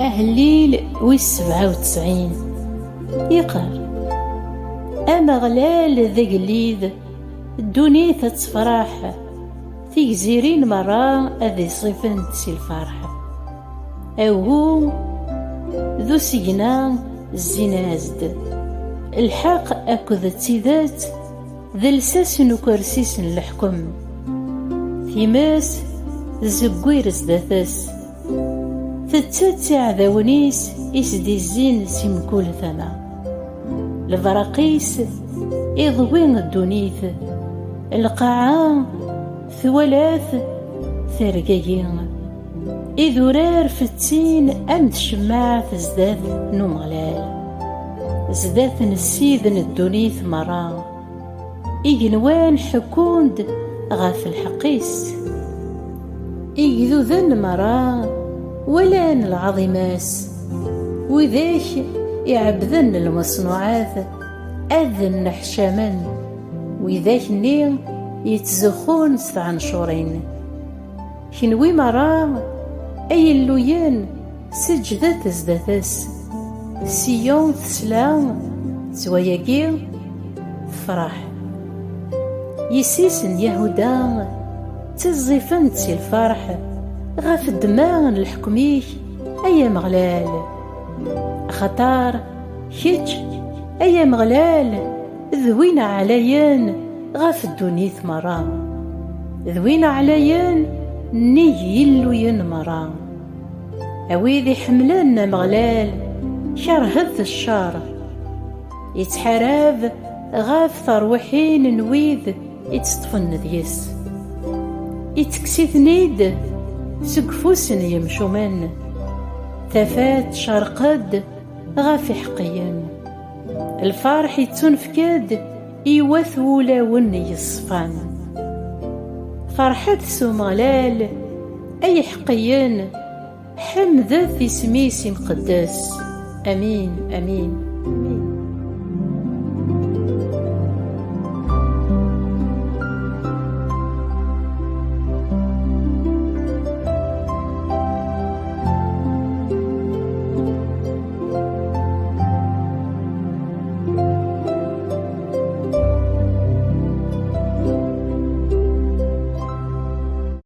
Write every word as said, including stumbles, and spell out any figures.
Ahellil wis sebɛa u tesɛin, yeqqar: Ameɣlal d agellid, ddunit ad tefreḥ, tigzirin merra ad iṣifent si lferḥ. Awu d usigna zzin-as-d, lḥeqq akked d tidet d lsas n ukersi-s n leḥkem. Times tzeggir zdat-s, tettet iɛdawen-is i s-d-izzin si mkul tama. Lebraq-is iḍwi ddunit, lqaɛa twala-t tergagi. Idurar fettin am tcemmaɛt zdat n Umeɣlal, zdat n Ssid n ddunit merra. Igenwan ḥekkun-d ɣef lḥeqq-is. Igduden merra walan lɛaḍima-s. Widak iɛebbden lmeṣnuɛat ad nneḥcamen. Widak-nni yettzuxxun s tɛencurin. Kenwi merra, ay illuyen, seǧǧdet zdat-s. Siyun tesla, tettwayagi, tefreḥ. Yessi-s n Yahuda ttiẓẓifent si lferḥ ɣef ddemma n leḥkem-ik, ay Ameɣlal. Axaṭer kečč, ay Ameɣlal, d win ɛlayen ɣef ddunit merra, d win ɛlayen nnig yilluyen merra. A wid iḥemmlen Ameɣlal, kerhet ccer. Ittḥarab ɣef terwiḥin n wid itteṭṭfen deg-s. Ittekkes-iten-id seg ufus n yemcumen. Tafat tcerq-d ɣef iḥeqqiyen. Lferḥ ittunefk-d i wat wulawen yeṣfan. Ferḥet s Umeɣlal, ay iḥeqqiyen, ḥemdet isem-is imqeddes. Amin, amin.